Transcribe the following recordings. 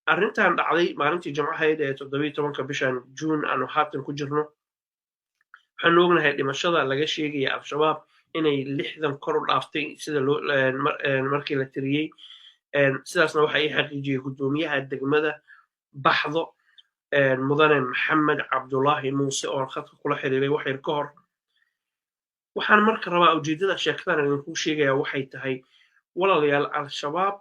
Arrintan dhacday maalintii Jimcahayd ee 17-ka bishan Juun aanu haatan ku jirno, waxaanu ognahay dhimashada laga sheegaya Al-Shabaab inay 60 kor u dhaaftay sida loo markii la tiriyey. Sidaasna waxa ii xaqiijiyey guddoomiyaha degmada Baxdo, Mudane Maxamed Cabdulaahi Muuse, oo khadka kula xiriiray wax yar ka hor. Waxaan marka rabaa, ujeeddada sheekadan idinkuu sheegaya waxay tahay, walaalayaal, Al-Shabaab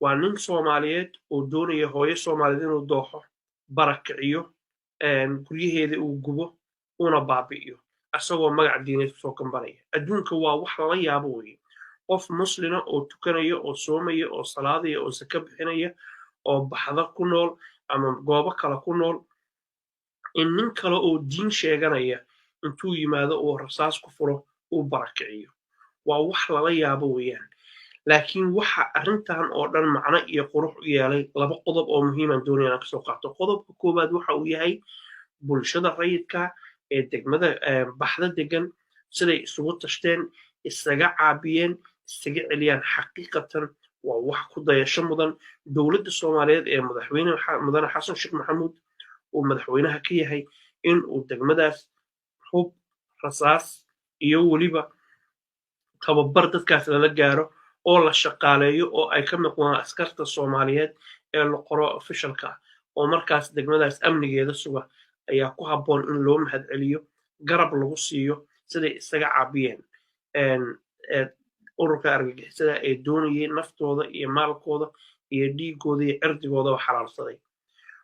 waa nin Soomaaliyeed oo doonaya hooyo Soomaaliyeed inuu dooxo, barakiciyo, guryaheeda uu gubo, una baabi'iyo, asagoo magac diineed kusoo gambanaya. Adduunka waa wax lala yaabo weeye, qof muslina oo tukanaya oo soomaya oo salaadaya oo sako bixinaya oo Baxda ku nool ama goobo kale ku nool, in nin kale oo diin sheeganaya intuu yimaado uu rasaas ku furo, uu barakiciyo, waa wax lala yaabo weeyaan. Laakiin waxa arrintan oo dhan macno iyo qurux u yeelay laba qodob oo muhiiman doonaya inaan kasoo qaato. Qodobka koowaad waxa uu yahay bulshada rayidka ee degmada Baxda degan siday isugu tashteen, isaga caabiyeen, isaga celiyaan. Xaqiiqatan waa wax ku dayasho mudan. Dowladda Soomaaliyeed ee Madaxweyne Mudane Xasan Sheekh Maxamuud uu madaxweynaha ka yahay in uu degmadaas hub, rasaas iyo weliba tababar dadkaas lala gaaro oo la shaqaaleeyo oo ay ka noqdaan askarta Soomaaliyeed ee la qoro officialka ah oo markaas degmadaas amnigeeda suga, ayaa ku habboon in loo mahadceliyo, garab lagu siiyo siday isaga caabiyeen ururka argagixisada ee doonayay naftooda iyo maalkooda iyo dhiigooda iyo cirdigoodaba xalaalsaday.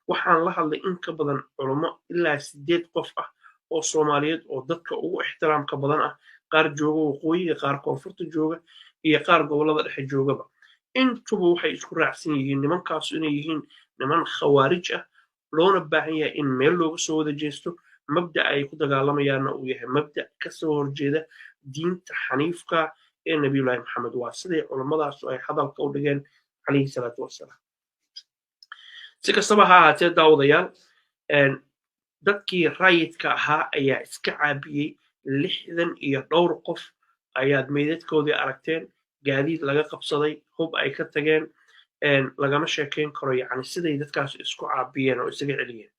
Waxaan la hadlay in ka badan culummo ilaa sideed qof ah oo Soomaaliyeed oo dadka ugu ixtiraamka badan ah, qaar jooga waqooyiga, qaar koonfurta jooga iyo qaar gobollada dhexe joogaba. Intuba waxay isku raacsan yihiin nimankaasu inay yihiin niman khawaarij ah, loona baahan yahay in meel looga soo wada jeesto. Mabda'a ay ku dagaalamayaanna uu yahay mabda' kasoo horjeeda diinta xaniifka ee Nabiyullaahi Maxamed. Waa siday culummadaasu ay hadalka u dhigeen, calayhi salaatu wassalaam. Si kastaba ha ahaatee, daawadayaal, dadkii rayidka ahaa ayaa iska caabiyey. 60 iyo dhowr qof ayaad meydadkoodii aragteen, gaadiid laga qabsaday, hub ay ka tageen. Lagama sheekayn karo yacni siday dadkaas isku caabiyeen oo isaga celiyeen.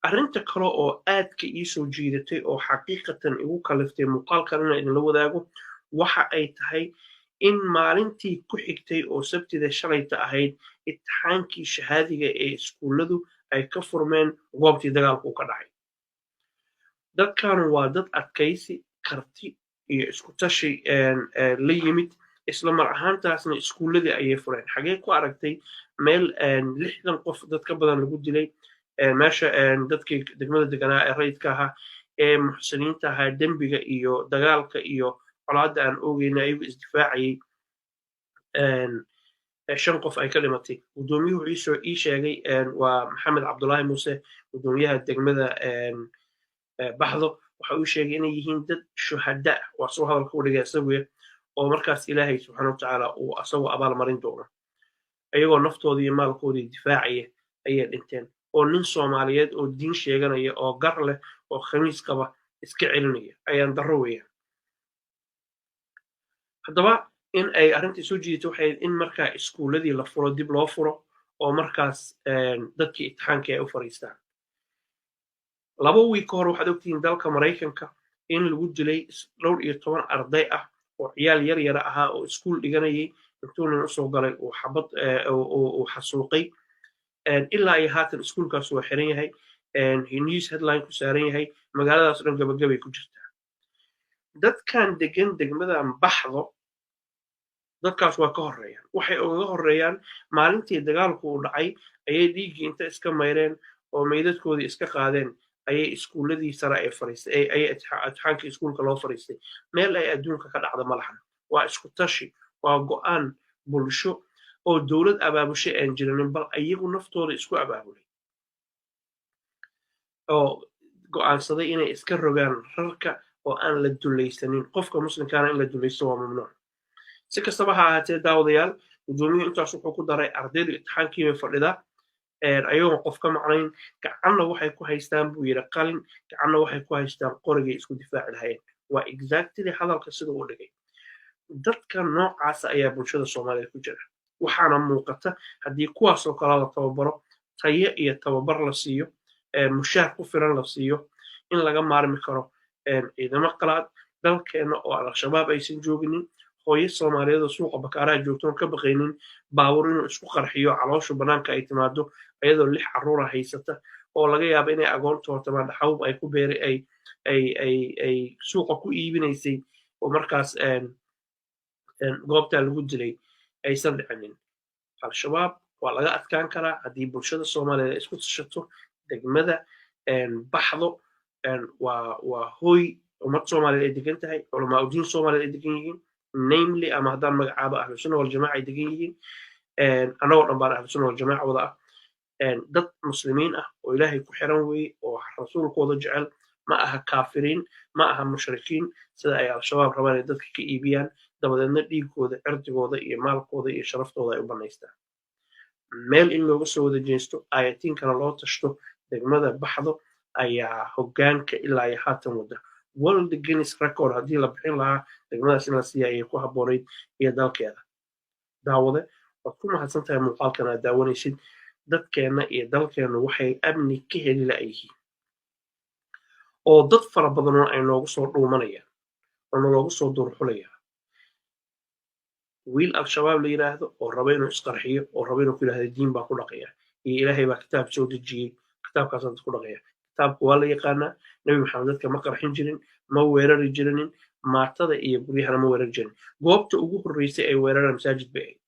Arrinta kale oo aadka ii soo jiidatay oo xaqiiqatan igu kaliftay muuqaalkan inaan idinla wadaago waxa ay tahay in maalintii ku xigtay oo Sabtida shalayta ahayd imtixaankii shahaadiga ee iskuulladu ay ka furmeen goobtii dagaalku ka dhacay. Dadkanu waa dad adkaysi, karti iyo isku tashi la yimid. Isla mar ahaantaasna iskuulladii ayay fureen. Xagee ku aragtay meel 60 qof dad ka badan lagu dilay, meesha dadkii degmada deganaa ee rayidka ahaa ee muxsiniinta ahaa, dembiga iyo dagaalka iyo colaadda aan oogeyna ayagu isdifaacayay, shan qof ay ka dhimatay? Guddoomiyuhu iisoo ii sheegay, waa Maxamed Cabdulaahi Muuse, guddoomiyaha degmada Baxdo, waxa uu sheegay inay yihiin dad shuhada ah, waa soo hadalka u dhigay isaguya, oo markaas Ilaahay subxaana watacaala uu asagoo abaal marin doono. Ayagoo naftoodii iyo maalkoodii difaacaya ayay dhinteen, oo nin Soomaaliyeed oo diin sheeganaya oo gar leh oo khamiis qaba iska celinaya. Ayaan darro weeyaan. Haddaba in ay arrintii soo jiidato waxay in markaa iskuulladii la furo, dib loo furo, oo markaas dadkii imtixaankii ay u fariistaan. 2 wiig ka hor waxaad ogtihiin dalka Maraykanka in lagu dilay dhowr iyo toban arday ah oo ciyaal yar yara ahaa oo iskuul dhiganayay, intuu nin usoo galay uu xabad uu xasuuqay. Ilaa iyo haatan iskuulkaas waa xiran yahay, news headline ku saaran yahay, magaaladaas dhan gabagabay ku jirtaa. Dadkan degan degmadan Baxdo dadkaas waa ka horreeyaan. Waxay ugaga horreeyaan, maalintii dagaalku uu dhacay ayay dhiiggii inta iska mayreen oo meydadkoodii iska qaadeen ayay iskuulladii sare ay fariistay, ayay imtixaankii iskuulka loo fariistay. Meel ay adduunka ka dhacda ma lahan. Waa isku tashi, waa go'aan bulsho oo dowlad abaabushay aan jirinin, bal iyagu naftooda isku abaabulay oo go'aansaday inay iska rogaan rarka oo aan la dulaysanin. Qofka muslimkaana in la dulaysto waa mamnuuc. Si kastaba ha ahaatee, daawadayaal, guddoomiyuhu intaas wuxuu ku daray ardaydu imtixaankii bay fadhidaa ayagoon qof ka maqnayn. Gacanna waxay ku haystaan, buu yidhi, qalin, gacanna waxay ku haystaan qorigay isku difaaci lahayeen. Waa exactly hadalka sida uu dhigay. Dadka noocaasa ayaa bulshada Soomaaliyeed ku jira. Waxaana muuqata haddii kuwaasoo kale la tababaro, tayo iyo tababar la siiyo, mushaar ku filan la siiyo, in laga maarmi karo ciidamo qalaad dalkeenna oo aan Al-Shabaab aysan jooginin, hooyo Soomaaliyeed oo suuqa Bakaaraha joogtoon ka baqaynin baabuur inuu isku qarxiyo, calooshu bannaanka ay timaado, iyadoo lix carruura haysata oo laga yaabo inay agoonta hortamaan dhaxawb ay ku beeray ay suuqa ku iibinaysay oo markaas goobtaa lagu dilay aysan dhicinin. Al-Shabaab waa laga adkaan karaa haddii bulshada Soomaaliyeed ay isku tashato. Degmada Baxdo waa hooy ummad Soomaaliyeed ay degan tahay, culamaa udiin Soomaaliyeed ay degan yihiin, namely ama haddaan magacaabo Ahlusunna Waljamaca ay degan yihiin. Annagoo dhan baan Ahlusunna Waljamaca wada ah, dad Muslimiin ah oo Ilaahay ku xiran weeye oo rasuulkooda jecel. Ma aha kaafiriin, ma aha mushrikiin sida ay Al-Shabaab rabaan inay dadka ka iibiyaan, dabadeedna dhiigooda, cirdigooda iyo maalkooda iyo sharaftooda ay u bannaystaan. Meel in looga soo wada jeesto, aayatiinkana loo tashto, degmada Baxdo ayaa hoggaanka ilaa iyo haatan wada. World Guinness Record haddii la bixin lahaa, degmadaas in la siiya ayay ku habboonayd iyo dalkeeda. Daawade, waad ku mahadsan tahay muuqaalkan aad daawanaysid. Dadkeenna iyo dalkeennu waxay amni ka heli la'yihiin oo dad fara badanoo ay noogu soo dhuumanayaan oo naloogu soo duurxulayaan wiil Al-Shabaab la yidhaahdo oo raba inuu isqarxiyo oo raba inuu ku yidhahdo diin baa ku dhaqaya iyo Ilaahay baa kitaab soo dejiyey, kitaabkaasaan ku dhaqaya. Kitaabku waa la yaqaanaa. Nebi Maxamed dadka ma qarxin jirin, ma weerari jirinin, maatada iyo guryahana ma weerari jirin. Goobta ugu horreysay ay weeraraan masaajid bay ahayd,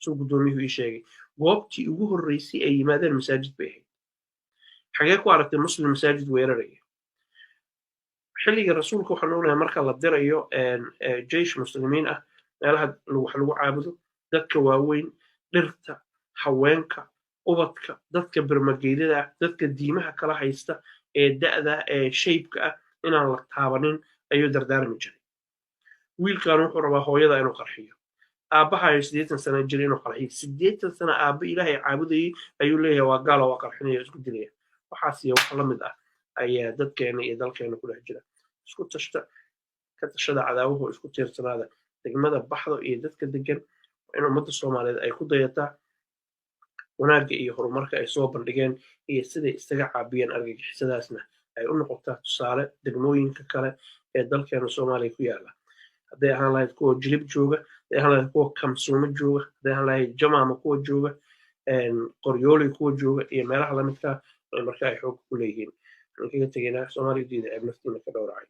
suu guddoomiyuhu ii sheegay. Goobtii ugu horreysay ay yimaadeen masaajid bay ahayd. Xagee ku aragtay Muslim masaajid weeraraya? Xilliga rasuulka waxaan ognahay marka la dirayo jeish Muslimiin ah, meelaha wax lagu caabudo, dadka waaweyn, dhirta, haweenka, ubadka, dadka birmageydada ah, dadka diimaha kala haysta ee da'da ee shaybka ah inaan la taabanin ayuu dardaarmi jiray. Wiilkan wuxuu rabaa hooyada inuu qarxiyo, aabbahayo 80 sano jira inuu qarxiyo. 80 sano aabba Ilaahay caabudayay ayuu leeyahay waa gaalo, waa qarxinaya, isku dilaya. Waxaas iyo wax la mid ah ayaa dadkeena iyo dalkeena ku dhex jira. Isku tashta, ka tashada cadaawahu, isku tiirsanaada. Degmada Baxdo iyo dadka degan in ummadda Soomaaliyeed ay ku dayataa wanaagga iyo horumarka ay soo bandhigeen iyo siday isaga caabiyeen argagixisadaasna ay u noqotaa tusaale degmooyinka kale ee dalkeena Soomaaliya ku yaala, hadday ahaan lahayd kuwa Jilib jooga, hadday ahaan lahayd kuwa Kamsuumo jooga, hadday ahaan lahayd Jamaama kuwa jooga, Qoryooli kuwa jooga iyo meelaha lamidka marka ay xoog ku leeyihiin. Waxaan kaga tegaynaa Soomaaliya diida ceeb, naftiina ka dhowracay.